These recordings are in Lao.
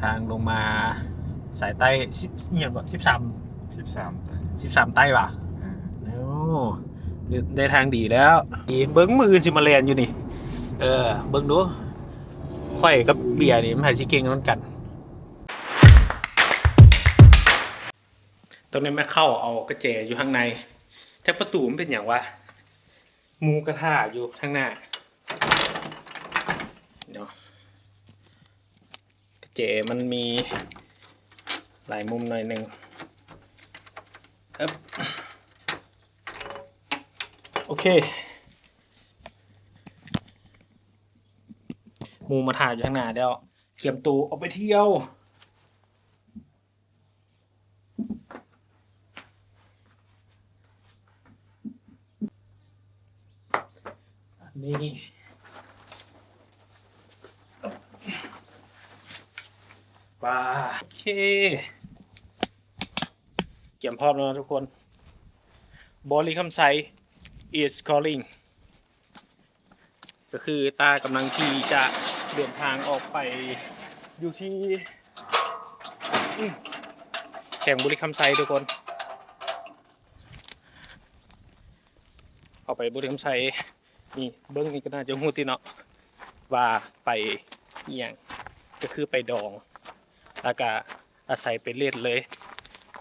ທາງລົງມາສາຍໃຕ້ ສິບ ອີ່ຫຍັງເກາະ ສິບສາມ ສິບສາມໃຕ້ ສິບສາມໃຕ້ຫວາ? ເອີ ໂອ້ ໄດ້ທາງດີແລ້ວ. ເບິ່ງມື້ອື່ນຊິມາແລ່ນຢູ່ນີ້. ເອີ ເບິ່ງດູ ຂ້ອຍກັບເບຍນີ້ມັນໃຜຊິເກັ່ງນຳກັນ. ຕອນນີ້ແມ່ເຂົ້າເອົາກະແຈຢູ່ທາງໃນ. ແຕ່ປະຕູມັນເປັນຫຍັງວະ? ໝູກະຖ້າຢູ່ທາງໜ້າເນາະ. ກະແຈມັນມີຫຼາຍມຸມໜ້ອຍໜຶ່ງ. ເອີບ ໂອເຄ ໝູມາຖ້າຢູ່ທາງໜ້າແລ້ວ ກຽມໂຕອອກໄປທ່ຽວ. ອັນນີ້ ປາ ໂອເຄ ກຽມພ້ອມແລ້ວນະທຸກຄົນ. ບໍລິຄຳໄຊ is calling. ກໍຄືຕາກຳລັງທີ່ຈະເດີນທາງອອກໄປຢູ່ທີ່ ອືມ ແຂວງບໍລິຄຳໄຊທຸກຄົນ. ອອກໄປບໍລິຄຳໄຊ ນີ້ ເບິ່ງນີ້ກໍໜ້າຈະຮູ້ຕິເນາະ ວ່າໄປອີ່ຫຍັງ ກໍຄືໄປດອງ ແລ້ວກະອາໄສໄປເລ່ນເລີຍ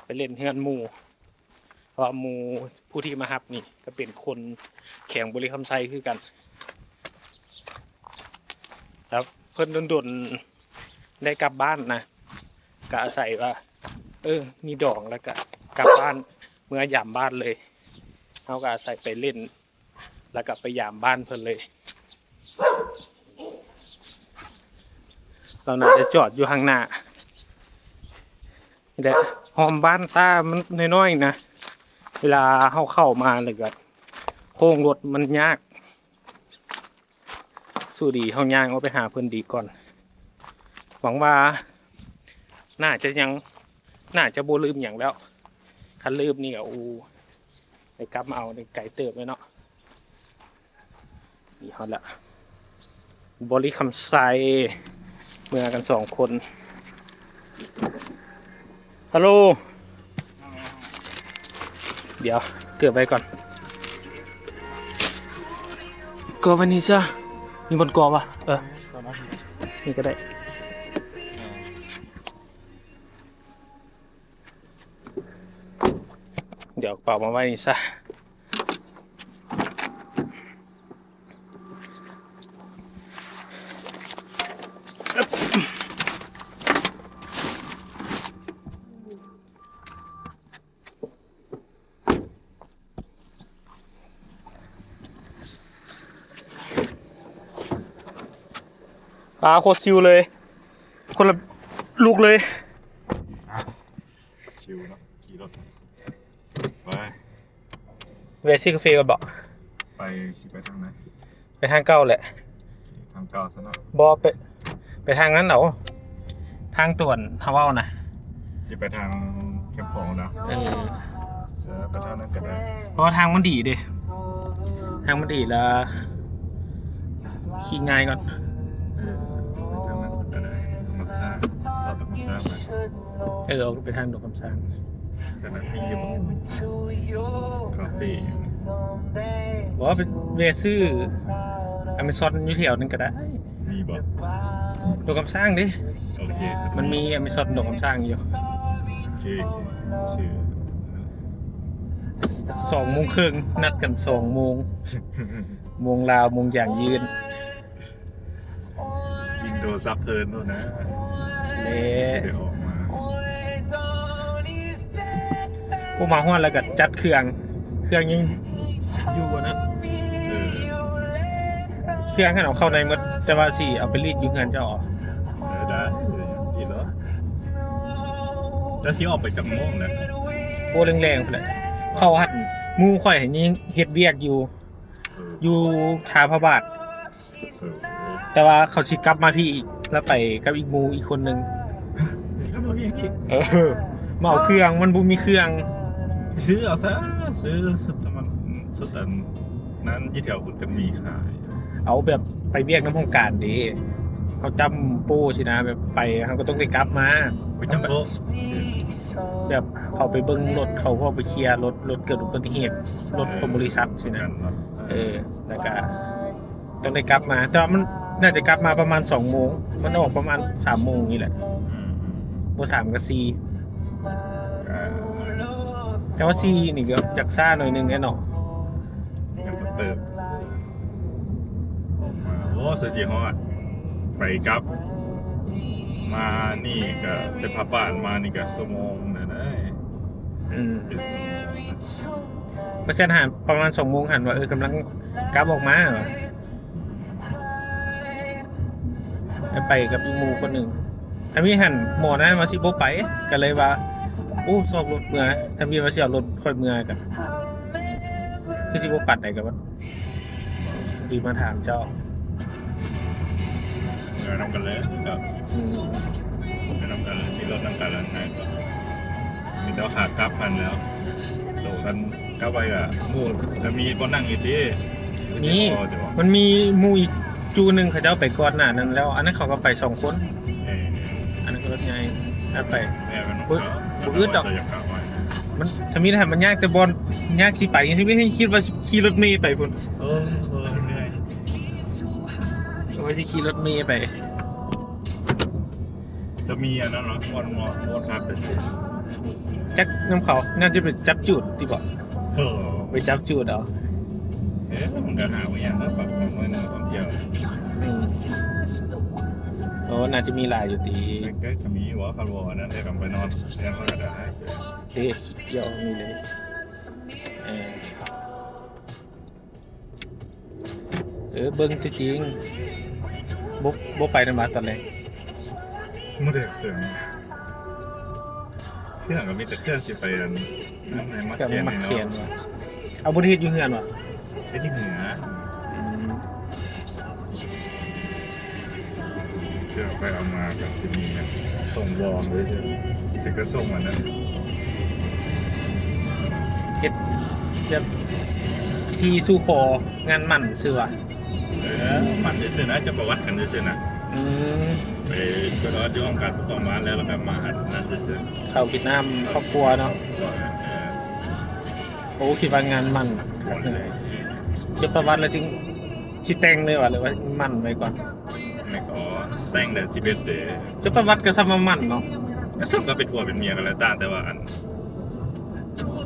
ໄປເລ່ນເຮືອນໝູ່. ເພາະວ່າໝູ່ຜູ້ທີ່ມາຮັບນີ້ກໍເປັນຄົນແຂວງບໍລິຄຳໄຊຄືກັນ ແລ້ວເພິ່ນດົນໆໄດ້ກັບບ້ານນະ ກໍອາໄສວ່າ ເອີ ມີດອງແລ້ວກໍກັບບ້ານ ເມືອຢາມບ້ານເລີຍ. ເຮົາກໍອາໄສໄປຫຼິ້ນ ແລ້ວກໍໄປຢາມບ້ານເພິ່ນເລີຍ. ລາວໜ້າຈະຈອດຢູ່ທາງໜ້ານີ້ແຫຼະ ຮ່ອມບ້ານຕາມັນນ້ອຍໆນະ. ເວລາເຮົາເຂົ້າມາແລ້ວກໍໂຄ້ງລົດມັນຍາກ. ສູ້ດີເຮົາຍ່າງອອກໄປຫາເພິ່ນດີກ່ອນ. ຫວັງວ່າໜ້າຈະຍັງ ໜ້າຈະບໍ່ລືມຫຍັງແລ້ວ. ຄັນລືມນີ້ກໍ ໂອ້ ໄດ້ກັບມາເອົາໄດ້ໄກເຕີບເລີຍເນາະ. ນີ້ຮອດລະ ບໍລິຄຳໄຊ ເມືອກັນສອງຄົນ. ຮັລໂຫຼ ດຽວ ເກີບໄວ້ກ່ອນ ເກີບໄວ້ນີ້ຊະ. ມີບ່ອນກອບວະ? ເອີ ນີ້ກໍໄດ້. ດຽວເອົາກະເປົາມາໄວ້ນີ້ຊະ. ປາ ໂຄດຊິວເລີຍ ຄົນລະລຸກເລີຍ. ຊິວເນາະ ຂີ່ລົດໄປ ແວ່ຊື້ກາເຟກ່ອນບໍ? ໄປ ຊິໄປທາງໃດ? ໄປທາງເກົ່າແຫຼະ ທາງເກົ່າຊັ້ນເນາະ. ບໍ່ ໄປ ໄປທາງນັ້ນເອົາ ທາງຕວນເຮົາເວົ້ານະ ຊິໄປທາງແຄມຂອງນະ. ເອີ ເອີ ໄປທາງນັ້ນກໍໄດ້ ເພາະວ່າທາງມັນດີເດ້ ທາງມັນດີລະຂີ່ງ່າຍກ່ອນ. ເອີ ໄປທາງນັ້ນກໍໄດ້ ດອນຄຳຊ້າງ ຊອດດອນຄຳຊ້າງໄປ. ເອີ ອອກໄປທາງດອນຄຳຊ້າງ ແຕ່ນັ້ນມີຢູ່ຄາເຟຫຍັງ? ບໍ່ ໄປແວ່ຊື້ອາເມຊອນຢູ່ແຖວນັ້ນກໍໄດ້. ມີບໍ່? ດອນຄຳຊ້າງເດ້. ໂອເຄ ມັນມີອາເມຊອນດອນຄຳຊ້າງຢູ່. ໂອເຄ ໂອເຄ ຊື່ ສອງໂມງເຄິ່ງ ນັດກັນສອງໂມງ ໂມງລາວ ໂມງຢາງຢືນ. ຍິງໂທລະສັບເພີນໂລດນະ ແຫຼະ ຊິໄດ້ອອກມາ. ໂອ້ ມາຮອດແລ້ວກໍຈັດເຄື່ອງ ເຄື່ອງຍັງຢູ່ອັນນັ້ນ. ເອີ ເຄື່ອງຫັ້ນເອົາເຂົ້າໃນໝົດ ແຕ່ວ່າຊິເອົາໄປລີດຢູ່ເຮືອນເຈົ້າເອົາ. ເອີ ໄດ້ ອີ່ຫຼໍ ເຈົ້າຊິອອກໄປຈັກໂມງນະ? ໂອ້ ແລງໆພຸ້ນແຫຼະ ເຂົາຫັ້ນ ໝູ່ຂ້ອຍຫັ້ນຍັງເຮັດວຽກຢູ່ ເອີ ຢູ່ທ່າພະບາດ. ເອີ ແຕ່ວ່າເຂົາຊິກັບມາພີ້ອີກ ແລ້ວໄປກັບອີກໝູ່ອີກຄົນໜຶ່ງ. ກັບມາພີ້ອີກ? ເອີ ມາເອົາເຄື່ອງ ມັນບໍ່ມີເຄື່ອງ. ໄປຊື້ເອົາຊະ ຊື້ຊຸດອັນນັ້ນ ຊຸດອັນນັ້ນຢູ່ແຖວພຸ້ນກໍມີຂາຍ. ເອົາແບບໄປວຽກນຳຫ້ອງການເດ້. ເຮົາຈຳໂປ້ຊີ້ນະ ແບບໄປເຮົາກໍຕ້ອງໄດ້ກັບມາ ໄປຈຳໂປ້ ແບບເຂົາໄປເບິ່ງລົດ ເຂົາເຂົ້າໄປເຄຍລົດ ລົດເກີດອຸບັດຕິເຫດ ລົດຂອງບໍລິສັດຊີ້ນະ ເອີ ແລ້ວກໍຕ້ອງໄດ້ກັບມາ ແຕ່ວ່າມັນໜ້າຈະກັບມາປະມານສອງໂມງ ມັນອອກປະມານສາມໂມງນີ້ແຫຼະ ອືມ ບໍ່ສາມກໍສີ່ ອ່າ ແຕ່ວ່າສີ່ນີ້ກໍຈັກຊ້າໜ້ອຍໜຶ່ງແຫຼະເນາະ ຍັງບໍ່ເຕີບ ອອກມາ ໂອ້ ສະຊິຮອດ ໄປກັບ ມານີ້ກໍ ແຕ່ພາບບ້ານມານີ້ກໍຊົ່ວໂມງໜຶ່ງເດ້ ອືມ ເປັນຊົ່ວໂມງ ເພາະສະນັ້ນຫາປະມານສອງໂມງຫັ້ນວ່າ ເອີ ກຳລັງກັບອອກມາ ແລ້ວໄປກັບອີກໝູ່ຄົນໜຶ່ງ ທຳອິດຫັ້ນໝໍນັ້ນວ່າຊິບໍ່ໄປ ກໍເລີຍວ່າ ໂອ້ ຊອກລົດເມືອ ທຳອິດວ່າຊິເອົາລົດຂ້ອຍເມືອ ກໍຄືຊິບໍ່ປານໃດ ກໍວ່າ ດີມາຖາມເຈົ້າ ເອີ ນຳກັນເລີຍ ກໍ ອືມ ໄປນຳກັນເລີຍ ມີລົດນຳກັນແລ້ວ ໃຊ່ ມີແຕ່ວ່າຂາກັບຫັ້ນແລ້ວ ໂຕກັນກັບໄປກໍໝູ່ກໍມີບ່ອນນັ່ງຢູ່ຕິ ມີ ມັນມີໝູ່ອີກຈູ່ໜຶ່ງ ເຂົາເຈົ້າໄປກ່ອນໜ້ານັ້ນແລ້ວ ອັນນັ້ນເຂົາກໍໄປສອງຄົນ ເອີ ອັນນັ້ນກໍລົດໃຫຍ່ ແລ້ວໄປ ແມ່ນ ບໍ່ ບໍ່ອຶດດອກ ມັນ ທຳອິດຫັ້ນມັນຍາກແຕ່ບ່ອນ ຍາກຊິໄປ ທຳອິດໃຫ້ຄິດວ່າຊິຂີ່ລົດເມໄປພຸ້ນ ເອີ ເອີ ເມື່ອຍ ວ່າຊິຂີ່ລົດເມໄປ ຈະມີອັນນັ້ນເນາະ ບ່ອນ ບ່ອນພັກ ຈັກນຳເຂົາ ໜ້າຈະໄປຈັບຈູດຕິບໍ ເອີ ໄປຈັບຈູດເອົາ ເອີ ມັນກໍຫາບໍ່ຍາກເນາະ ປັບຄວາມໄວໜ້ອຍທ່ອງທ່ຽວ ອືມ ໂອ້ ໜ້າຈະມີຫຼາຍຢູ່ຕິ ໃກ້ໆກໍມີບໍ່ ຄັນບໍ່ອັນນັ້ນໄດ້ກໍໄປນອນແຊມເຂົາກໍໄດ້ ເດ້ ດຽວນີ້ເລີຍ ເອີ ເອີ ເບິ່ງຕົວຈິງ ບໍ່ ບໍ່ໄປນຳວ່າຕອນແລງ ບໍ່ໄດ້ເຄື່ອງ ເຄື່ອງກໍມີແຕ່ເຄື່ອງຊິໄປອັນນັ້ນໃຫ້ມາຂຽນໃຫ້ເນາະ ເອົາ ບໍ່ໄດ້ເຮັດຢູ່ເຮືອນຫວາ ເຮັດຢູ່ເຮືອນ ອືມ ເພື່ອໄປເອົາມາກໍຊິມີສົ່ງວອງເລີຍ ຊິໄປກໍສົ່ງອັນນັ້ນ ເຮັດແບບພິທີສູ່ຂໍງານໝັ້ນຊື່ວ່າ ເອີ ໝັ້ນຊື່ໆນະ ຈະປະຫວັດກັນຊື່ໆນະ ອືມ ໄປປະຫວັດຢູ່ຫ້ອງການປົກຄອງບ້ານແລ້ວ ແລ້ວກໍມາອັນນັ້ນຊື່ໆ ເຂົ້າກິນນ້ຳຄອບຄົວເນາະ ເອີ ໂອ້ ຄິດວ່າງານໝັ້ນຄັກແນ່ ຈະປະຫວັດແລ້ວຈຶ່ງຊິແຕ່ງເລີຍຫວາ ຫຼືວ່າໝັ້ນໄວ້ກ່ອນ? ແມ່ນກໍແຕ່ງແລ້ວຊິເບັດເດ້ ຈະປະຫວັດກໍສ່ຳວ່າໝັ້ນເນາະ ກໍສ່ຳກັບເປັນຜົວເປັນເມຍກັນແຫຼະ ຕ່າງແຕ່ວ່າອັນ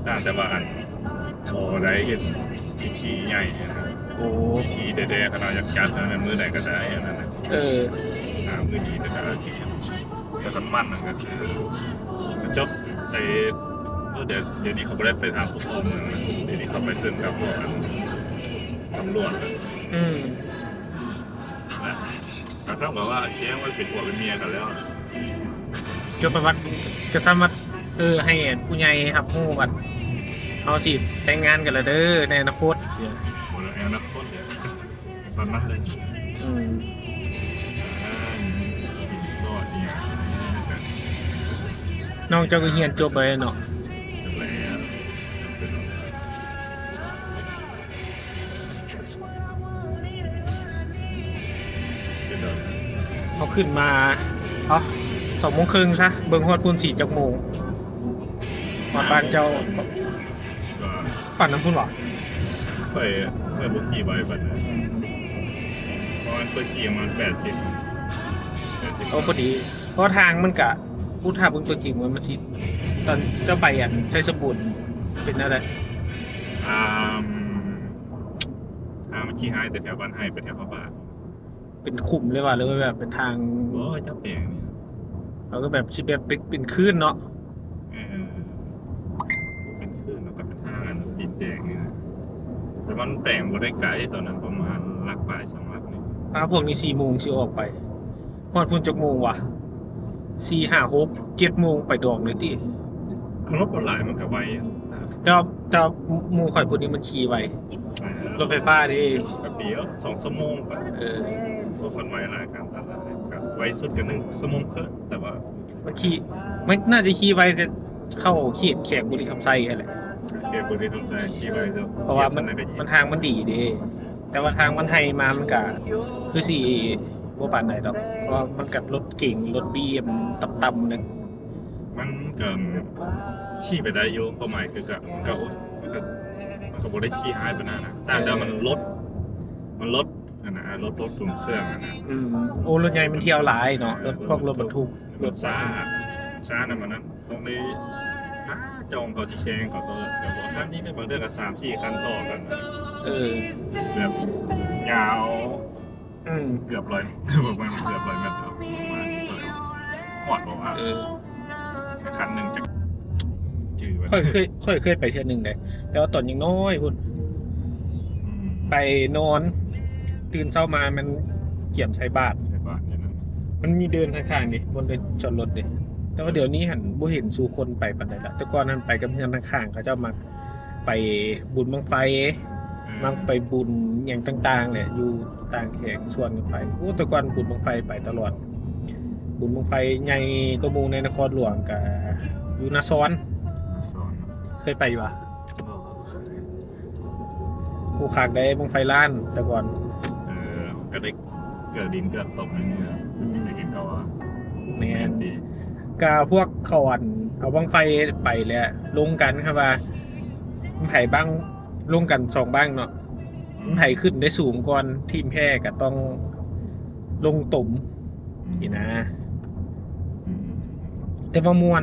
ຕ່າງແຕ່ວ່າອັນ ບໍ່ໄດ້ເຮັດພິທີໃຫຍ່ ໂອ້ ພິທີແທ້ໆ ຄັນເຮົາຢາກຈັດນັ້ນ ມື້ໃດກໍໄດ້ອັນນັ້ນນະ ເອີ ຫາມື້ດີກໍໄດ້ ແຕ່ຄັນໝັ້ນນັ້ນກໍຄື ມັນຈະໄປ ເອີ ດຽວ ດຽວນີ້ເຂົາບໍ່ໄດ້ໄປຖາມປົກຄອງເມືອງ ດຽວນີ້ເຂົາໄປຂຶ້ນກັບພວກອັນ ຕຳຫຼວດ ອືມ ນະ ກໍເທົ່າກັບວ່າແຈ້ງວ່າເປັນຜົວເປັນເມຍກັນແລ້ວ ຈົດປະຫວັດກໍສາມາດ ເອີ ໃຫ້ຜູ້ໃຫຍ່ຮັບຮູ້ວ່າເຮົາຊິແຕ່ງງານກັນແລ້ວເດີ ໃນອະນາຄົດ ບໍ່ໃນອະນາຄົດເດີ ຕອນນັ້ນເລີຍ ອືມ ອ່າ ກິນຊອດອີ່ຫຍັງ ນ້ອງເຈົ້າກໍຮຽນຈົບໄປເນາະ ຈົບແລ້ວ ເຮົາຂຶ້ນມາ ເອົາ ສອງໂມງເຄິ່ງຊະ ເບິ່ງຮອດພຸ້ນຊິຈັກໂມງ ຮອດບ້ານເຈົ້າ ປານນັ້ນພຸ້ນຫວາ? ຂ້ອຍ ຂ້ອຍບໍ່ຂີ່ໄວປານໃດ ປະມານ ຂ້ອຍຂີ່ປະມານແປດສິບ ແປດສິບ ໂອ້ ພໍດີ ເພາະທາງມັນກະ ອຸ ຖ້າເບິ່ງຕົວຈິງມັນ ມັນຊິ ຕອນເຈົ້າໄປອັນໄຊສົມບູນ ເປັນແນວໃດ? ອ່າ ທາງມັນຂີ້ຮ້າຍແຕ່ແຖວບ້ານໄຮ່ໄປແຖວພະບາດ ເປັນຂຸມເລີຍຫວາ ຫຼືວ່າແບບເປັນທາງ ບໍ່ ເຈົ້າແປງນີ້ ເຂົາກໍແບບຊິແບບເປັນ ເປັນຄື້ນເນາະ ເອີ ເປັນຄື້ນ ແລ້ວກໍເປັນທາງອັນດິນແດງນີ້ນະ ແຕ່ມັນແປງບໍ່ໄດ້ໄກ ຕອນນັ້ນປະມານຫຼັກປາຍສອງຫຼັກນີ້ ພວກນີ້ສີ່ໂມງຊິອອກໄປ ຮອດພຸ້ນຈັກໂມງຫວາ? ສີ່ ຫ້າ ຫົກ ເຈັດໂມງໄປດອກເລີຍຕິ ຄັນລົດບໍ່ຫຼາຍມັນກໍໄວ ແຕ່ວ່າ ແຕ່ວ່າໝູ່ຂ້ອຍຜູ້ນີ້ມັນຂີ່ໄວ ລົດໄຟຟ້າເດ້ ແປັບດຽວ ສອງຊົ່ວໂມງໄປ ເອີ ບໍ່ຄັນໄວຫຼາຍ ການຕັດ ກໍໄວສຸດກໍໜຶ່ງຊົ່ວໂມງເຄິ່ງ ແຕ່ວ່າມັນຂີ່ ມັນໜ້າຈະຂີ່ໄວ ແຕ່ເຂົ້າເຂດແຂວງບໍລິຄຳໄຊຫັ້ນແຫຼະ ເຂດບໍລິຄຳໄຊຂີ່ໄວເນາະ ເພາະວ່າມັນ ມັນທາງມັນດີເດ້ ແຕ່ວ່າທາງມັນໄຮ່ມາ ມັນກະຄືຊິບໍ່ປານໃດດອກ ມັນກໍລົດເກັງ ລົດບີເອັມຕ່ຳໆ ໜຶ່ງ ມັນກໍຂີ່ໄປໄດ້ຢູ່ ຄວາມໝາຍຄືກໍ ມັນກໍ ໂອ້ຍ ມັນກໍ ມັນກໍບໍ່ໄດ້ຂີ່ຮ້າຍປານນັ້ນນະ ຕ່າງແຕ່ມັນລົດ ມັນລົດອັນນັ້ນ ລົດ ລົດສູງເຄື່ອງອັນນັ້ນ ອືມ ໂອ້ ລົດໃຫຍ່ມັນທ່ຽວຫຼາຍເນາະ ເອີ ລົດພວກລົດບັນທຸກ ລົດ ລົດຊ້າ ຊ້ານຳອັນນັ້ນ ຕ້ອງໄດ້ຫາຈອງເຂົາຊິແຊງເຂົາ ແຕ່ບໍ່ທັນນີ້ເດ້ ບາງເທື່ອກໍສາມສີ່ຄັນຕໍ່ກັນ ເອີ ແບບຍາວ ອືມ ເກືອບຮ້ອຍ ປະມານເກືອບຮ້ອຍແມັດ ປະມານເທົ່າໃດ ຮອດບໍ່ວະ ເອີ ຄັນໜຶ່ງຈັກ ຈື່ໄວ້ ຂ້ອຍເຄີຍ ຂ້ອຍເຄີຍໄປເທື່ອໜຶ່ງເດ້ ແຕ່ວ່າຕອນຍັງນ້ອຍພຸ້ນ ອືມ ໄປນອນ ຕື່ນເຊົ້າມາແມ່ນກຽມໃສ່ບາດ ໃສ່ບາດຢູ່ນັ້ນ ມັນມີເດີ່ນຂ້າງໆເດ້ ບ່ອນຈອດລົດເດ້ ແຕ່ວ່າດຽວນີ້ຫັ້ນບໍ່ເຫັນສູ່ຄົນໄປປານໃດລະ ແຕ່ກ່ອນຫັ້ນໄປກັບເຮືອນຂ້າງໆ ເຂົາເຈົ້າມັກ ໄປບຸນບັ້ງໄຟ ເອີ ມັກໄປບຸນຫຍັງຕ່າງໆແຫຼະ ຢູ່ຕ່າງແຂວງຊວນກັນໄປ ໂອ້ ແຕ່ກ່ອນບຸນບັ້ງໄຟໄປຕະຫຼອດ ບຸນບັ້ງໄຟໃຫຍ່ກວ່າໝູ່ໃນນະຄອນຫຼວງກະຢູ່ນາຊອນ ນາຊອນ ເຄີຍໄປຢູ່ຫວາ? ບໍ່ ໂອ້ ຄັກເດ້ ບັ້ງໄຟລ້ານແຕ່ກ່ອນ ເອີ ກໍໄດ້ ເກືອກດິນເກືອກຕົກໃນເມືອງ ອືມ ໄດ້ກິນເຂົ້າວ່າ ແມ່ນ ແມ່ນຕິ ກະພວກເຂົາອັນເອົາບັ້ງໄຟໄປແລ້ວລົງກັນ ຄັນວ່າບັ້ງໄຟບັ້ງລົງກັນສອງບັ້ງເນາະ ອືມ ບັ້ງໄຟຂຶ້ນໄດ້ສູງກ່ອນ ທີມແພ້ກໍຕ້ອງລົງຕົມ ອືມ ນີ້ນະ ອືມ ແຕ່ວ່າມ່ວນ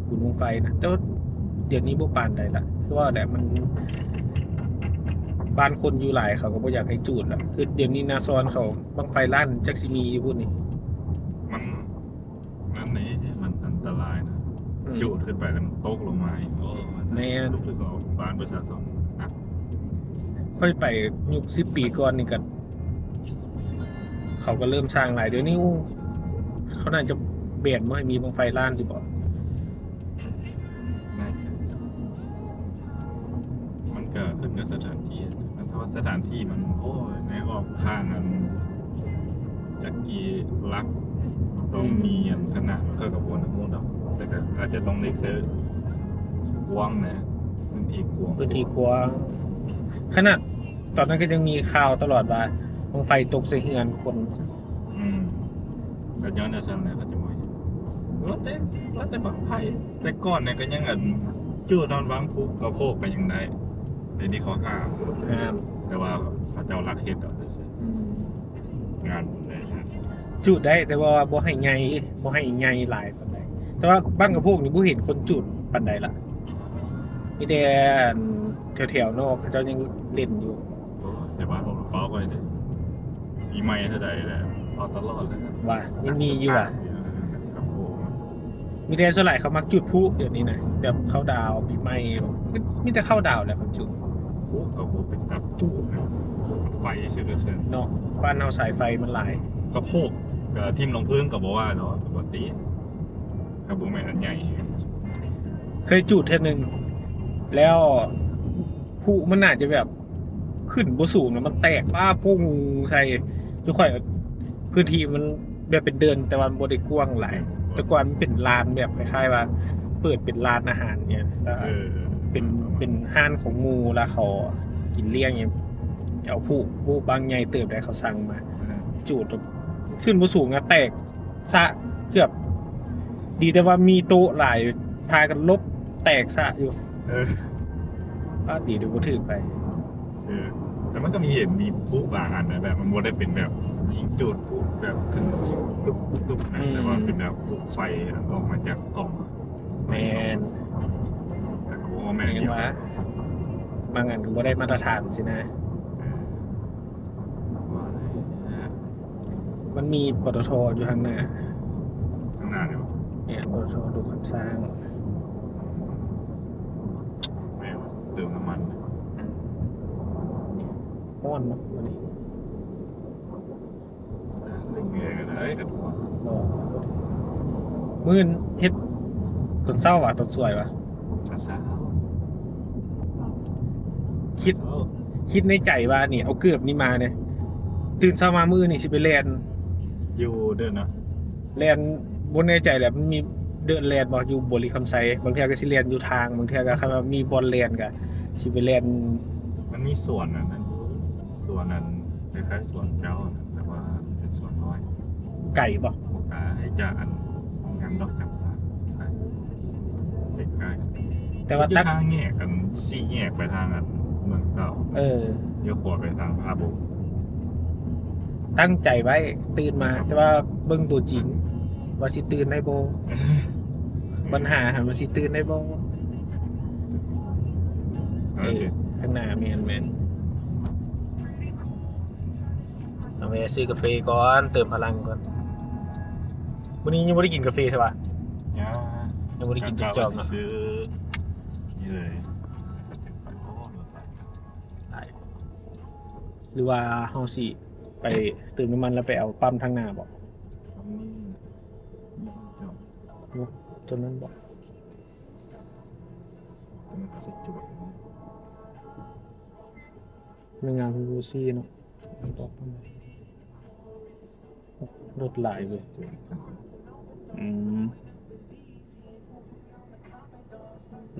ບຸນບັ້ງໄຟນະ ແຕ່ວ່າດຽວນີ້ບໍ່ປານໃດລະ ຄືວ່າແຫຼະ ມັນ ບ້ານຄົນຢູ່ຫຼາຍ ເຂົາກໍບໍ່ຢາກໃຫ້ຈູດລະ ຄືດຽວນີ້ນາຊອນເຂົາ ບັ້ງໄຟລ້ານຈັກຊິມີຢູ່ພຸ້ນນີ້ ມັນ ນັ້ນເດ້ ມັນອັນຕະລາຍນະ ອືມ ຈູດຂຶ້ນໄປແລ້ວມັນຕົກລົງມາອີກ ໂອ້ ແມ່ນ ຕົກຄືເຂົາບ້ານປະຊາຊົນນະ ຂ້ອຍໄປຍຸກສິບປີກ່ອນນີ້ກໍ ເຂົາກໍເລີ່ມສ້າງຫຼາຍ ດຽວນີ້ ໂອ້ ເຂົາໜ້າຈະແບນບໍ່ໃຫ້ມີບັ້ງໄຟລ້ານຊິບໍ່? ໜ້າຈະ ມັນກໍຂຶ້ນກັບສະຖານທີ່ ຄັນຖ້າວ່າສະຖານທີ່ມັນ ໂອ້ຍ ໃນຮອບຂ້າງອັນຈັກກີ່ຫຼັກ ຕ້ອງ ອືມ ມີອັນຂະໜາດ ຂ້ອຍກໍບໍ່ຮູ້ດອກ ແຕ່ກໍອາດຈະຕ້ອງໄດ້ໃຊ້ກວ້າງນະ ພື້ນທີ່ກວ້າງ ພື້ນທີ່ກວ້າງ ຂະໜາດ ຕອນນັ້ນກໍຍັງມີຂ່າວຕະຫຼອດວ່າບັ້ງໄຟຕົກໃສ່ເຮືອນຄົນ ອືມ ກໍຍ້ອນຈັ່ງຊັ້ນແຫຼະ ເຂົາຈະບໍ່ ວ່າແຕ່ ວ່າແຕ່ບັ້ງໄຟ ແຕ່ກ່ອນນີ້ກໍຍັງອັນ ຈູດນອນວັງພູກະໂພກກໍຍັງໄດ້ ດຽວນີ້ເຂົາຫ້າມ ຫ້າມ ແຕ່ວ່າເຂົາເຈົ້າລັກເຮັດເອົາຊື່ໆ ອືມ ງານບຸນໄດ້ ຈູດໄດ້ ແຕ່ວ່າບໍ່ໃຫ້ໃຫຍ່ ບໍ່ໃຫ້ໃຫຍ່ຫຼາຍປານໃດ ແຕ່ວ່າບັ້ງກະໂພກນີ້ບໍ່ເຫັນຄົນຈູດປານໃດລະ ມີແຕ່ອັນແຖວໆນອກເຂົາເຈົ້າຍັງເຫຼັ້ນຢູ່ ໂອ້ ແຕ່ບ້ານພວກເຮົາເປົ່າໄວ້ເດ້ ປີໃໝ່ເທົ່າໃດແຫຼະ ເປົ່າຕະຫຼອດເລີຍ ວ່າຍັງມີຢູ່ຫວາ? ເອີ ກັບໂພ ມີແຕ່ສ່ວນຫຼາຍເຂົາມັກຈູດພລຸດຽວນີ້ນະ ແບບເຂົ້າດາວປີໃໝ່ ມີແຕ່ເຂົ້າດາວແຫຼະເຂົາຈູດ ໂອ້ ກໍບໍ່ເປັນຕາຈູດນະ ໄຟຊື່ໆ ເນາະ ບ້ານເຮົາສາຍໄຟມັນຫຼາຍ ກະໂພກ ກະຖິ້ມລົງພື້ນກໍບໍ່ວ່າດອກ ກໍບໍ່ຕິ ກໍບໍ່ແມ່ນອັນໃຫຍ່ ເຄີຍຈູດເທື່ອໜຶ່ງ ແລ້ວ ຜຸມັນໜ້າຈະແບບຂຶ້ນບໍ່ສູງ ແລ້ວມັນແຕກປ້າປຸ້ງໃສ່ ຄືຂ້ອຍ ພື້ນທີ່ມັນແບບເປັນເດີ່ນ ແຕ່ວ່າມັນບໍ່ໄດ້ກວ້າງຫຼາຍ ແຕ່ກ່ອນມັນເປັນລານແບບຄ້າຍໆວ່າເປີດເປັນລານອາຫານຫຍັງ ເອີ ເປັນ ເປັນຮ້ານຂອງໝູ່ ແລ້ວເຂົາກິນລ້ຽງຫຍັງ ເອົາຜຸ ໂອ້ ບັ້ງໃຫຍ່ເຕີບໃດ ເຂົາສັ່ງມາ ເອີ ຈູດ ຂຶ້ນບໍ່ສູງນະ ແຕກ ຊະເກືອບ ດີແຕ່ວ່າມີໂຕະຫຼາຍ ພາກັນຫຼົບແຕກຊະຢູ່ ເອີ ອາ ດີແຕ່ບໍ່ຖືກໃຜ ເອີ ແຕ່ມັນກໍມີເຫັນ ມີຜຸບາງອັນນະ ແບບມັນບໍ່ໄດ້ເປັນແບບຍິງຈູດ ຜຸແບບຂຶ້ນຕຸບໆນະ ອືມ ແຕ່ວ່າເປັນແບບຜຸໄຟອອກມາຈາກກ່ອງ ແມ່ນ ແຕ່ກໍບໍ່ແມ່ນ ແມ່ນວ່າ ບາງອັນກໍບໍ່ໄດ້ມາດຕະຖານຊີ້ນະ ເອີ ວ່າແລ້ວ ມັນມີ ປຕທ ຢູ່ທາງໜ້າ ທາງໜ້ານີ້ຫວາ? ແມ່ນ ປຕທ ດົງຄຳຊ້າງ ແມ່ນຫວາ? ເຕີມນ້ຳມັນ ອືມ ຮ້ອນເນາະມື້ນີ້ ເອີ ເມື່ອຍກໍໄດ້ ກໍ ເນາະ ມື້ອື່ນເຮັດຕອນເຊົ້າຫວາ ຕອນສວຍຫວາ? ຕອນເຊົ້າ ຄິດ ຄິດໃນໃຈວ່ານີ້ ເອົາເກີບນີ້ມາເດ້ ຕື່ນເຊົ້າມາມື້ອື່ນນີ້ຊິໄປແລ່ນ ຢູ່ເດີ່ນນະ ແລ່ນ ບໍ່ແນ່ໃຈແຫຼະ ມັນມີເດີ່ນແລ່ນບໍ່ ຢູ່ບໍລິຄຳໄຊ ບາງເທື່ອກໍຊິແລ່ນຢູ່ທາງ ບາງເທື່ອກໍຄັນວ່າມີບ່ອນແລ່ນກໍຊິໄປແລ່ນ ມັນມີສວນອັນນັ້ນ ສວນອັນຄ້າຍໆສວນເຈົ້ານະ ແຕ່ວ່າເປັນສວນນ້ອຍ ໄກບໍ່? ບໍ່ໄກ ຈາກອັນນັ້ນດອກ ຈຳປາໄກ ໃກ້ໆ ແຕ່ວ່າຕັດ ຢູ່ທາງແຍກອັນ ສີ່ແຍກໄປທາງອັນເມືອງເກົ່າ ເອີ ລ້ຽວຂວາໄປທາງພະບົງ. ຕັ້ງໃຈໄວ້ຕື່ນມາ ແຕ່ວ່າເບິ່ງຕົວຈິງວ່າຊິຕື່ນໄດ້ບໍ່? ບັນຫາຫັ້ນວ່າຊິຕື່ນໄດ້ບໍ່? ເອີ ເອີ ຂ້າງໜ້າ ແມ່ນໆ ເອົາແວ່ຊື້ກາເຟກ່ອນ ເຕີມພະລັງກ່ອນ. ມື້ນີ້ຍັງບໍ່ໄດ້ກິນກາເຟໃຊ່ປະ? ຍັງ ຍັງບໍ່ໄດ້ກິນຈັກຈອກເນາະ. ຊື້ນີ້ເລີຍ ຫຼືວ່າເຮົາຊິໄປເຕີມນ້ຳມັນ ແລ້ວໄປເອົາປ້ຳທາງໜ້າບໍ? ປ້ຳນີ້ ນີ້ຈອກ ໂອ້ ຕົວນັ້ນບໍ? ຕົວນັ້ນກໍຊິຈອດ ພະນັກງານເພິ່ນບໍ່ຊີ້ເນາະ ລົດຫຼາຍເວີຍ. ອືມ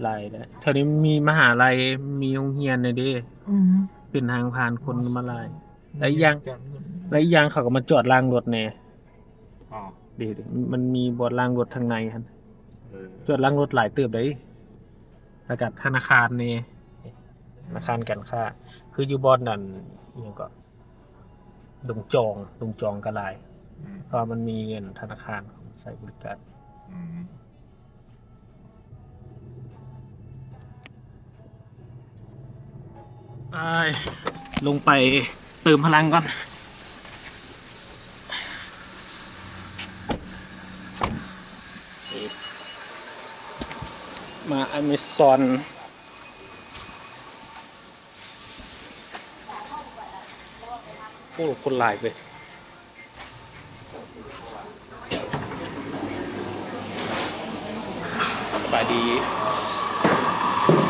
ຫຼາຍແຫຼະ ແຖວນີ້ມີມະຫາໄລ ມີໂຮງຮຽນແດ່ເດ້. ອືມ ເປັນທາງຜ່ານຄົນມາຫຼາຍ ແລະອີກຢ່າງ ແລະອີກຢ່າງເຂົາກໍມາຈອດລ້າງລົດແດ່. ອໍ ເດ້ ເດ້ ມັນມີບ່ອນລ້າງລົດທາງໃນຫັ້ນ. ເອີ ຈອດລ້າງລົດຫຼາຍເຕີບເດ້. ແລ້ວກໍທະນາຄານນີ້ ທະນາຄານການຄ້າ ຄືຢູ່ບ່ອນນັ້ນ ອີຫຍັງເກາະ ດົງຈອງ ດົງຈອງກໍຫຼາຍ. ອືມ ເພາະວ່າມັນມີອັນທະນາຄານໃຊ້ບໍລິການ. ອືມ ໄປ ລົງໄປເຕີມພະລັງກ່ອນ. ມາອາເມຊອນ ໂອ້ ຄົນຫຼາຍເວີຍ. ສະບາຍດີ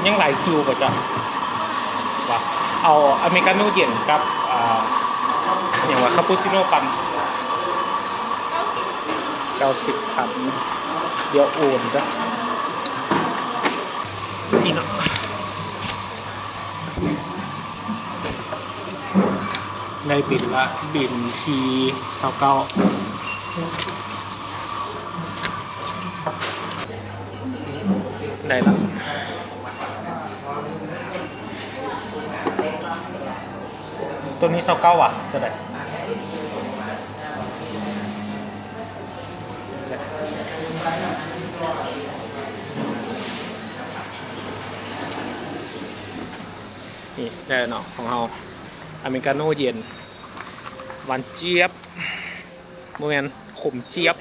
ຍັງຫຼາຍຄິວບໍ່ເຈົ້າ? ວ່າເອົາອາເມລິກາໂນເຢັນກັບ ອ່າ ຫຍັງວ່າ ຄາປູຊິໂນປັ່ນ ເກົ້າສິບພັນ ດຽວໂອນເດີ້ ນີ້ເນາະ. ໄດ້ບິນລະ ບິນທີຊາວເກົ້າ ໄດ້ລະ ໂຕນີ້ຊາວເກົ້າຫວາ? ເທົ່າໃດ? ນີ້ໄດ້ເນາະ ຂອງເຮົາ ອາເມລິກາໂນເຢັນ ຫວານຈຽບ ບໍ່ແມ່ນ ຂົມຈຽບ.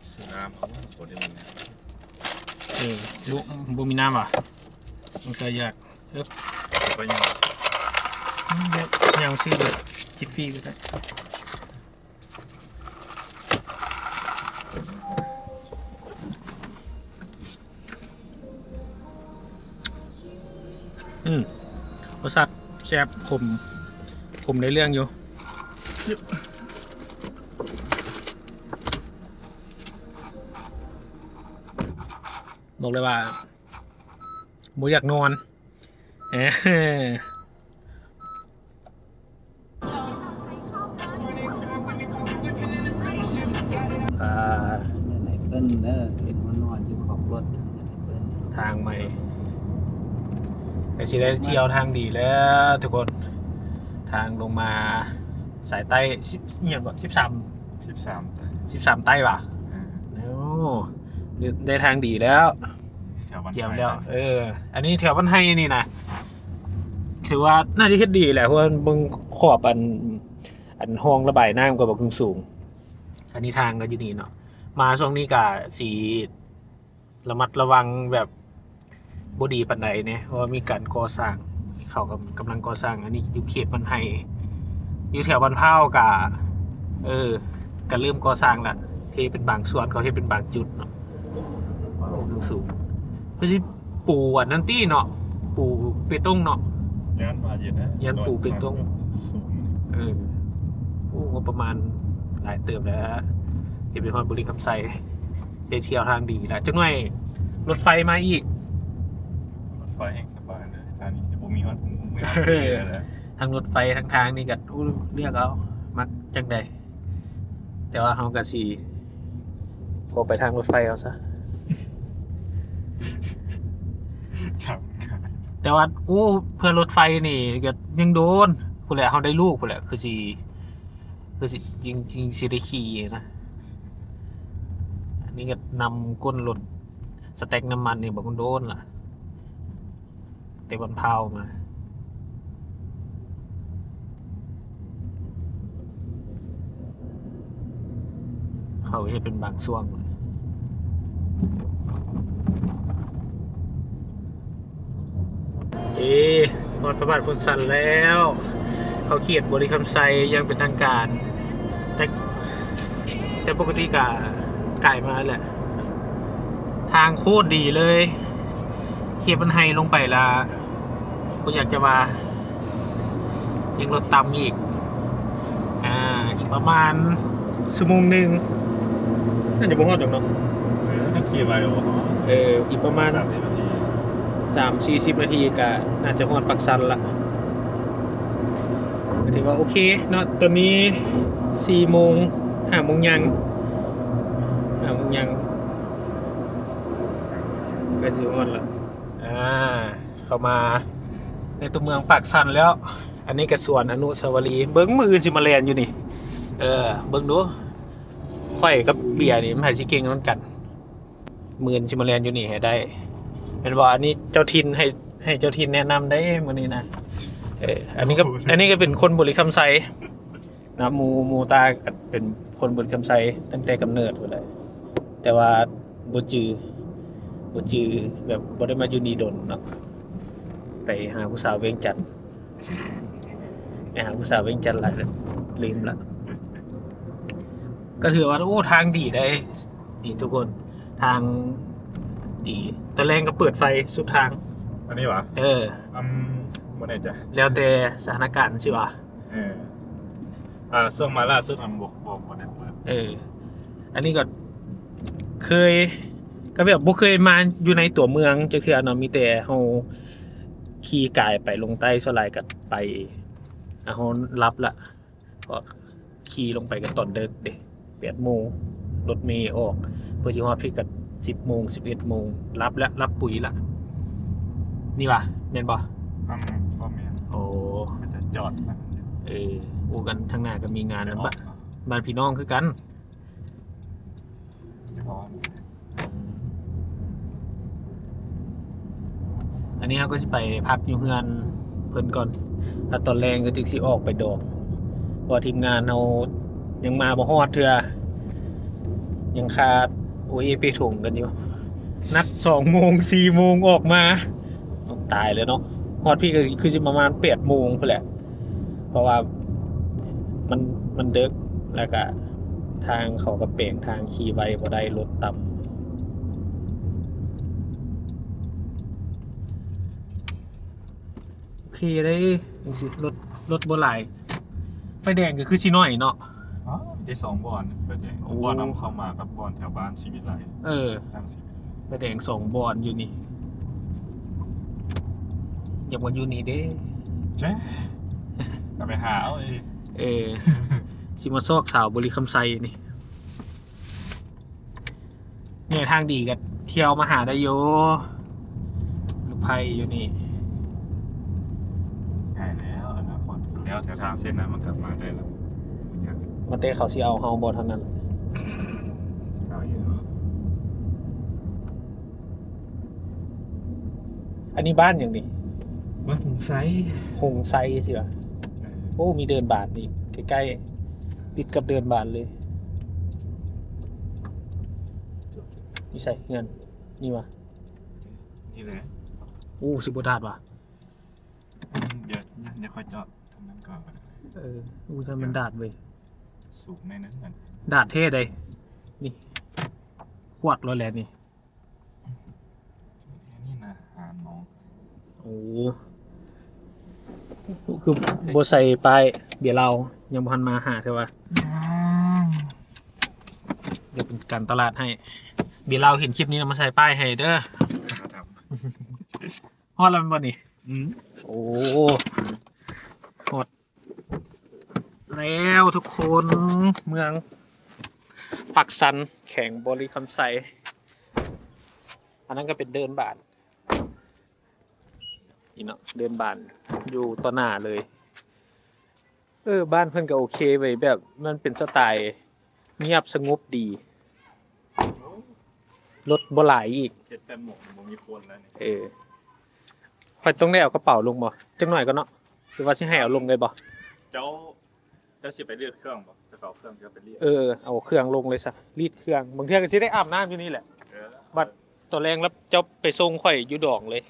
ເສືອດຳ ໂອ້ ບໍ່ໄດ້ມີນ້ຳ ນີ້ ບໍ່ມີນ້ຳຫວາ? ມັນກໍຢາກ ເອີ ໄປຫຍັງ ຫຍັງຊື້ເລີຍ ຈິບຟຣີກໍໄດ້. ອືມ ລົດຊາດແຊບ ຂົມ ຂົມໄດ້ເລື່ອງຢູ່. ບອກເລີຍວ່າບໍ່ຢາກນອນ. ເອີ ອ່າ ເມື່ອໃດເພິ່ນເດີ ເຫັນວ່ານອນຢູ່ຂອບລົດ ເມື່ອໃດເພິ່ນ ທາງໃໝ່ ກໍຊິໄດ້ທ່ຽວທາງດີແລ້ວທຸກຄົນ ທາງລົງມາສາຍໃຕ້ ສິບ ອີ່ຫຍັງເກາະ ສິບສາມ ສິບສາມໃຕ້ ສິບສາມໃຕ້ຫວາ? ເອີ ໂອ້ ໄດ້ທາງດີແລ້ວ ແຖວບ້ານ ທ່ຽວແລ້ວ ໄຮ່ ເອີ ອັນນີ້ແຖວບ້ານໄຮ່ນີ້ນະ ຖືວ່າໜ້າຈະເຮັດດີແຫຼະ ເພາະວ່າເບິ່ງຂອບອັນ ອັນຮ່ອງລະບາຍນ້ຳກໍບັກສູງ. ອັນນີ້ທາງກໍຢູ່ນີ້ເນາະ ມາຊ່ວງນີ້ກໍຊິລະມັດລະວັງແບບບໍ່ດີປານໃດແດ່ ເພາະວ່າມີການກໍ່ສ້າງ ເຂົາກໍກຳລັງກໍ່ສ້າງ. ອັນນີ້ຢູ່ເຂດບ້ານໄຮ່ ຢູ່ແຖວບ້ານພ້າວກໍ ເອີ ກໍເລີ່ມກໍ່ສ້າງລະ ເທເປັນບາງສ່ວນ ເຂົາເຮັດເປັນບາງຈຸດເນາະ. ໂອ້ ສູງ ຄືຊິປູອັນນັ້ນຕິເນາະ ປູ ປູເປຕົງເນາະ. ຢ້ານວ່າເຢັນນະ ຢ້ານປູເປຕົງ. ສູງ. ເອີ ໂອ້ ງົບປະມານຫຼາຍເຕີບແລ້ວ ຊິໄປຮອດບໍລິຄຳໄຊ ໄດ້ທ່ຽວທາງດີແລ້ວ. ຈັກໜ້ອຍລົດໄຟມາອີກ. ລົດໄຟແຮ່ງສະບາຍເລີຍ ທາງນີ້ຊິບໍ່ມີຮອດຫູເມືອງເລີຍ. ທັງລົດໄຟ ທັງທາງນີ້ກໍ ໂອ້ ເລືອກເອົາ ມັກຈັ່ງໃດ. ແຕ່ວ່າເຮົາກໍຊິຂໍໄປທາງລົດໄຟເອົາຊະ. ແຕ່ວ່າ ໂອ້ ເພື່ອລົດໄຟນີ້ກໍຍັງໂດນພຸ້ນແຫຼະ. ເຮົາໄດ້ລູກພຸ້ນແຫຼະ ຄືຊິ ຄືຊິ ຈິງ ຈິງຊິໄດ້ຂີ່ນະ. ອັນນີ້ກໍນຳກົ້ນລົດສະແຕັກນ້ຳມັນນີ້ບັກໂດນລະ. ແຕ່ບ້ານພ້າວມາ ເຂົາເຮັດເປັນບາງຊ່ວງ. ເອ ຮອດພະບາດໂພນຊັນແລ້ວ ເຂົ້າເຂດບໍລິຄຳໄຊຢ່າງເປັນທາງການ. ແຕ່ ແຕ່ປົກກະຕິກະກາຍມາແຫຼະ. ທາງໂຄດດີເລີຍ ເຂດມັນໃຫ້ລົງໄປລະ ບໍ່ຢາກຈະວ່າ ຍັງລົດຕ່ຳອີກ. ອ່າ ອີກປະມານຊົ່ວໂມງໜຶ່ງ ໜ້າຈະບໍ່ຮອດດອກເນາະ. ເອີ ຄັນຂີ່ໄວບໍ່ຮອດ. ເອີ ອີກປະມານສາມສິບນາທີ ສາມສີ່ສິບນາທີ ກະໜ້າຈະຮອດປາກຊັນລະ. ກໍຖືວ່າໂອເຄເນາະ ຕອນນີ້ສີ່ໂມງ ຫ້າໂມງຍັງ ຫ້າໂມງຍັງ ໃກ້ຊິຮອດລະ. ອ່າ ເຂົ້າມາໃນຕົວເມືອງປາກຊັນແລ້ວ. ອັນນີ້ກໍສວນອະນຸສາວະລີ ເບິ່ງມື້ອື່ນຊິມາແລ່ນຢູ່ນີ້. ເອີ ເບິ່ງດູ ຂ້ອຍກັບເບຍນີ້ ໃຜຊິເກັ່ງນຳກັນ. ມື້ອື່ນຊິມາແລ່ນຢູ່ນີ້ໃຫ້ໄດ້ ແມ່ນບໍ່? ອັນນີ້ເຈົ້າຖິ່ນ ໃຫ້ ໃຫ້ເຈົ້າຖິ່ນແນະນຳໄດ້ມື້ນີ້ນະ. ເອີ ອັນນີ້ກໍ ອັນນີ້ກໍເປັນຄົນບໍລິຄຳໄຊນະ ໝູ່ ໝູ່ຕາກໍເປັນຄົນບໍລິຄຳໄຊຕັ້ງແຕ່ກຳເນີດພຸ້ນແຫຼະ ແຕ່ວ່າບໍ່ຈື່ ບໍ່ຈື່ ແບບບໍ່ໄດ້ມາຢູ່ນີ້ດົນເນາະ. ໄປຫາຜູ້ສາວວຽງຈັນ ໄປຫາຜູ້ສາວວຽງຈັນຫຼາຍແລ້ວ ລືມລະ. ກໍຖືວ່າ ໂອ້ ທາງດີໄດ໋ ນີ້ທຸກຄົນ ທາງດີ. ຕອນແລງກໍເປີດໄຟສຸດທາງ. ອັນນີ້ຫວາ? ເອີ ອືມ ບໍ່ແນ່ໃຈ ແລ້ວແຕ່ສະຖານະການຊິຫວາ. ເອີ ອ່າ ຊ່ວງມາລ່າສຸດຫັ້ນບໍ່ ບໍ່ ບໍ່ໄດ້ເປີດ. ເອີ ອັນນີ້ກໍເຄີຍ ກໍແບບບໍ່ເຄີຍມາຢູ່ໃນຕົວເມືອງຈັກເທື່ອເນາະ ມີແຕ່ເຮົາຂີ່ກາຍໄປລົງໃຕ້ ສ່ວນຫຼາຍກໍໄປ ອ່າ ເຮົາຫຼັບລະ ກໍຂີ່ລົງໄປກໍຕອນເດິກເດ້ ແປດໂມງ ລົດເມອອກ ເພື່ອຊິຮອດພີ້ກໍສິບໂມງ ສິບເອັດໂມງ ຫຼັບລະ ຫຼັບປຸຍລະ. ນີ້ຫວາ ແມ່ນບໍ່? ອືມ ບໍ່ແມ່ນ. ໂອ້ ມັນຈະຈອດນະ. ເອີ ໂອ້ ກັນທາງໜ້າກໍມີງານນຳ ບ້ານ ບ້ານພີ່ນ້ອງຄືກັນ. ອັນນີ້ເຮົາກໍຊິໄປພັກຢູ່ເຮືອນເພິ່ນກ່ອນ ແລ້ວຕອນແລງກໍຈຶ່ງຊິອອກໄປດອງ ເພາະວ່າທີມງານເຮົາຍັງມາບໍ່ຮອດເທື່ອ ຍັງຄາໂອເອເປຖົງກັນຢູ່. ນັດສອງໂມງ ສີ່ໂມງອອກມາ ຕາຍແລ້ວເນາະ. ຮອດພີ້ກໍຄືຊິປະມານແປດໂມງພຸ້ນແຫຼະ ເພາະວ່າມັນ ມັນເດິກ ແລ້ວກະທາງເຂົາກໍແປງທາງ ຂີ່ໄວບໍ່ໄດ້ ລົດຕ່ຳ. ໂອເຄເດ້ ຈັ່ງຊີ້ລົດ ລົດບໍ່ຫຼາຍ ໄຟແດງກໍຄືຊິໜ້ອຍເນາະ. ອໍ ໄດ້ສອງບ່ອນ ໄຟແດງ. ໂອ້ ບ່ອນນຳເຂົ້າມາກັບບ່ອນແຖວບ້ານສີວິໄລ. ເອີ ທາງສີວິໄລ ໄຟແດງສອງບ່ອນຢູ່ນີ້ ຢາກມາຢູ່ນີ້ເດ້. ເຈົ້າ ກໍໄປຫາເອົາເອງ. ເອີ ຊິມາຊອກສາວບໍລິຄຳໄຊນີ້. ແນວທາງດີກໍທ່ຽວມາຫາໄດ້ຢູ່ ລູກໄຜ່ຢູ່ນີ້. ໃກ້ແລ້ວ ອະນາຄົດແລ້ວ ແຖວທາງເສັ້ນນັ້ນມັນກໍມາໄດ້ແລ້ວ ບໍ່ຍາກ. ວ່າແຕ່ເຂົາຊິເອົາເຮົາບໍ່ເທົ່ານັ້ນ. ເອົາຢູ່. ອັນນີ້ບ້ານຫຍັງນີ້? ບ້ານຫົງໄຊ. ຫົງໄຊຊິຫວາ? ເອີ. ໂອ້ ມີເດີ່ນບານອີກ ໃກ້ໆ ຕິດກັບເດີ່ນບານເລີຍ. ຢູ່ໃສເຮືອນ? ນີ້ຫວາ? ນີ້ແຫຼະ. ໂອ້ ຊິບໍ່ດາດຫວາ? ອືມ ດຽວ ດຽວ ດຽວຄ່ອຍຈອດທາງນັ້ນກ່ອນກໍໄດ້. ເອີ ໂອ້ ຖ້າມັນດາດເວີຍ. ສູງໜ້ອຍໜຶ່ງ. ດາດແທ້ໃດ໋ ນີ້ ຄວັກແລ້ວແຫຼະນີ້. ນີ້ນະ ຫານ້ອງ ໂອ້ ຄືບໍ່ໃສ່ປ້າຍເບຍລາວ ຍັງບໍ່ທັນມາຫາເທື່ອວ່າ ຍັງ ດຽວເປັນການຕະຫຼາດໃຫ້ ເບຍລາວເຫັນຄລິບນີ້ແລ້ວມາໃສ່ປ້າຍໃຫ້ເດີ. ຮອດແລ້ວແມ່ນບໍ່ນີ້? ອືມ ໂອ້ ຮອດແລ້ວທຸກຄົນ ເມືອງປາກຊັນ ແຂວງບໍລິຄຳໄຊ. ອັນນັ້ນກໍເປັນເດີ່ນບ້ານ ນີ້ເນາະ ເດີ່ນບ້ານຢູ່ຕໍ່ໜ້າເລີຍ. ເອີ ບ້ານເພິ່ນກໍໂອເຄເວີຍ ແບບມັນເປັນສະໄຕງຽບສະຫງົບດີ ລົດບໍ່ຫຼາຍອີກ ເຮັດແຕ່ໝົກບໍ່ມີຄົນແລ້ວນີ້. ເອີ ຂ້ອຍຕ້ອງໄດ້ເອົາກະເປົາລົງບໍ່? ຈັກໜ້ອຍກ່ອນເນາະ ຫຼືວ່າຊິໃຫ້ເອົາລົງເລີຍບໍ່? ເຈົ້າ ເຈົ້າຊິໄປລີດເຄື່ອງບໍ່? ຈະເອົາເຄື່ອງເຈົ້າໄປລີດ. ເອີ ເອົາເຄື່ອງລົງເລີຍຊະ ລີດເຄື່ອງ ບາງເທື່ອກໍຊິໄດ້ອາບນ້ຳຢູ່ນີ້ແຫຼະ. ເອີ ບັດຕອນແລງແລ້ວເຈົ້າໄປສົ່ງຂ້ອຍຢູ່ດອງເລີຍ.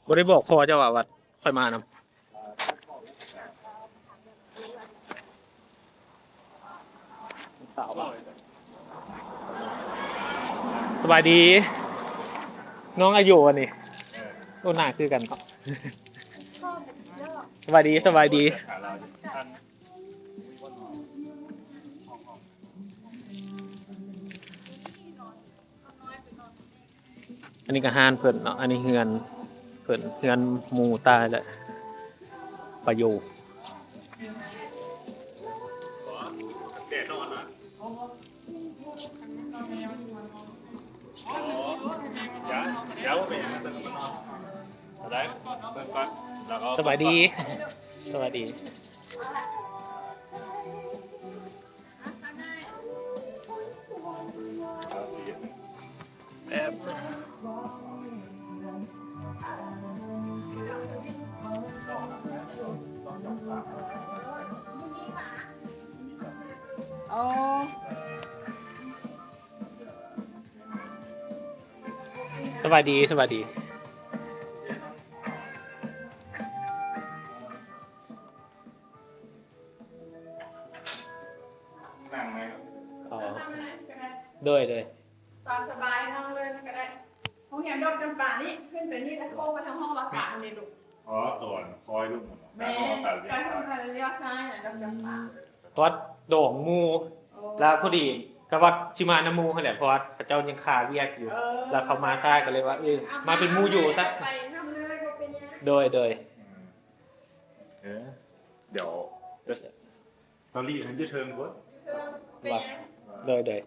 ບໍ່ໄດ້ບອກພໍ່ເຈົ້າວ່າ ວ່າຂ້ອຍມານຳ? ສາວວ່າ ສະບາຍດີ ນ້ອງອາຍຸອັນນີ້. ໂອ້ ໜ້າຄືກັນເນາະ. ສະບາຍດີ ສະບາຍດີ. ອັນນີ້ກໍຮ້ານເພິ່ນເນາະ ອັນນີ້ເຮືອນເພິ່ນ ເຮືອນໝູຕາຍແຫຼະ ປາໂຍ. ສະບາຍດີ ສະບາຍດີ. ໂອ້ ສະບາຍດີ ສະບາຍດີ. ນັ່ງໄດ້. ອໍ ໂດຍ ໂດຍ. ຕາມສະບາຍ ນັ່ງເລີຍກໍໄດ້. ໂຮງແຮມດອກຈຳປານີ້ ຂຶ້ນໄປນີ້ ແລ້ວໂຄ້ງໄປທາງຫ້ອງວ່າການນີ້ລູກ. ອໍ ຕອນຄອຍລົງ. ແມ່ນ ໃກ້ຫ້ອງການລ້ຽວຊ້າຍນະ ດອກຈຳປາ. ຮອດດອງໝູ່. ໂອ້ ແລ້ວພໍດີກໍວ່າຊິມານຳໝູ່ຫັ້ນແຫຼະ ເພາະວ່າເຂົາເຈົ້າຍັງຄາວຽກຢູ່. ເອີ ແລ້ວເຂົາມາຊ້າກໍເລີຍວ່າ ເອີ ມາເປັນໝູ່ຢູ່ຊະ. ໄປນຳເລີຍ ບໍ່ເປັນຫຍັງ. ໂດຍ ໂດຍ. ເອີ ດຽວຕອນນີ້ຢູ່ເທິງພຸ້ນ. ວ່າ ໂດຍ ໂດຍ.